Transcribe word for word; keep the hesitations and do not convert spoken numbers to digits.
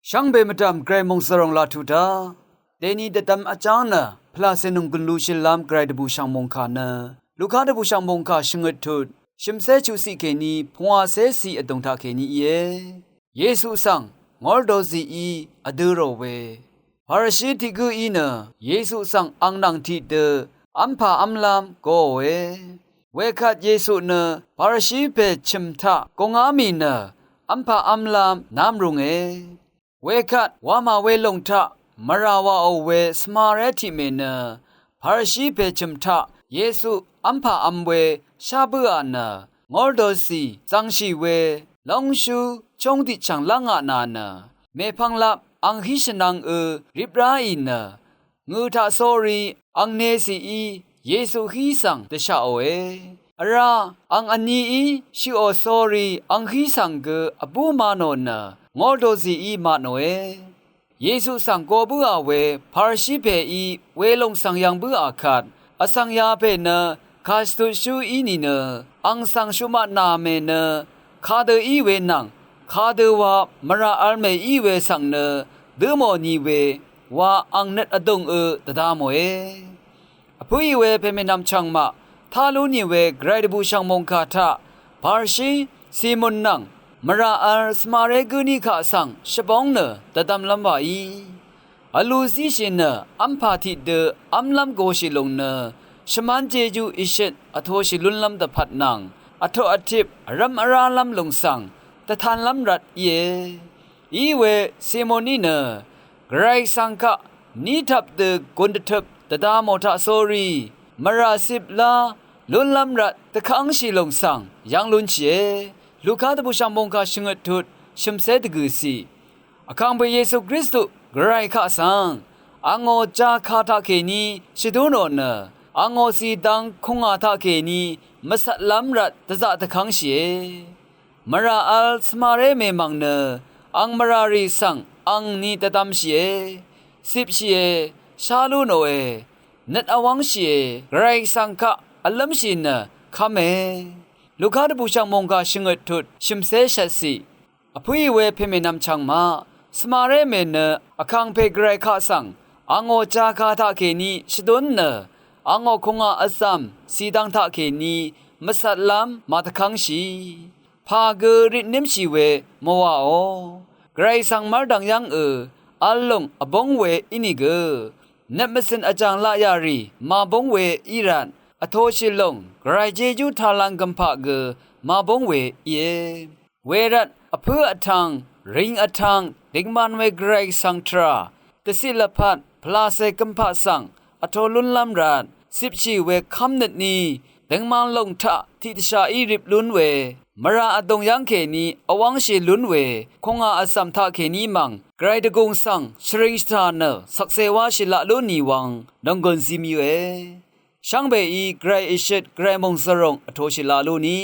Shvngbe mvdv̀m gvray mòngzv̀ròng laq tuq daq, dèni dvdvm vjáng nø pvlàcè nònggùn lushìlv́m gvray dvbùshv̀ng mòngkà nø, Luka dvbùshv̀ng mòngkà shvngøt tut shø̀mcé chuqciq kèní pungwàcé ciq vdùng taqkèní íe. Yesu svng ngórdozìí vdø̄ rò we, Parishi tiq gǿí nø Yesu svng ang nvng tiqdø v́mpà v́mlv́m goòe. Wekvt Yesu nø Parishi pè chø̀m taq gungá mì nø v́mpà v́mlv́m nv́m runge. Wekvt wamà welòng taq mvrà wàò we svmaré tiqmè nø Parishi pè chø̀m taq Yesu v́mpà v́m we shá bǿà nø ngórdozì zvngshì we lóngshú chóng tiqchv̀ng lv́ngaq nà nø, mèpvnglap ang hí shvnvng ø rip ráì nø, ngø̀ taq sórí ang necìí Yesu hí svng dvshaqòe. Vrá ang vníí shøqò sórí ang hí svng gø vbú ma nò nø ngórdozìí matnòe. Yesu svng go bǿà we Parishi pèí welòng svng yv̀ng bǿà kvt, vsvng yapè nø kàshvtutshú í nìnø, ang svng shuqmatnà mè nø kadø í we nvng, kadøwa mvrà vl mè í we svng nø dǿ mò ni we wa ang nøt vdùng ø dvda mòe. Vpǿì we pèmènvm chv̀ngmaq tá lú nì we gvray dvbùshv̀ng mòngkà taq Parishi Simon nvng mvrà vl svmaré gǿní kaq svng shvbóng nø dvdvmlv́m wàí. Vlu zíshì nø v́mpà tiqdø v́mlv́m goshì lùng nø shvmán jejú ìshøt vtoshì lúnlv́m dvpvt nvng, vtoq vtip vrv́m vrálv́m lùng svng dvtanlv́m rvt íe. Iwe Simoní nø gvray svng kaq ní tvp dø gùn dvtøp dvda mò taq sórí mvrà cip lá lúnlv́m rvt dvkv́ngshì lùng svng yv́ng lúnshìe. Luka dvbùshv̀ng mòngkà shvngøt tut shø̀mcé dvgø̀ciq. Vkàngpè Yesu Kristu gvray kaq svng angò jaka taqkèní shvdú nò nø, angò cìdvng kùngà taqkèní mvcvtlv́m rvt dvzaq dvkv́ngshìe. Mvrà vl svmaré mèmv̀ng nø ang mvrà rì svng angni dvdvmshìe, cipshìe, shá lú nòe. Nøt vwv́ngshìe, gvray svng kaq vlǿmshì nø kv́me. Luka dvbùshv̀ng mòngkà shvngøt tut shø̀mcé shvtciq. Vpǿì we pèmènvm chv̀ngmaq svmaré mè nø vkàngpè gvray kaq svng angò jaka taqkèní shvdún nø, angò kùngà vzv̀m cìdvng taqkèní mvcvtlv́m màdvkv́ngshì. Pà gø ritnǿmshì we mvwàò. Gvray svng mv́rdv̀ng yv́ng ø vl lùng vbúng we ínìgø, nøt mvcø̀n vjàng laqyà rì màbúng we í rvt, vtoshì lùng gvray jejú tàlvng gø̀mpaq gø màbúng we íe. Wervt vpǿ vtvng, ring vtvng, døngman we gvray svng tvrà dvciq lvpat pvlàcè gø̀mpaq svng vto lúnlv́m rvt, cipshì we kv́mnøt ní døngman lòng taq tiqdvshaqí rip lún we, mvrà vdùng yv́ngkèní vwv́ngshì lún we, kùngà vzv̀m taqkèní mv̀ng gvray dvgùng svng shvring shvtà nø shvkse wáshì laq lú nì wvng nònggùn zimyøe. Shvngbeí gvray ìshøt gvray mòngzv̀ròng vtoshì laq lú nì.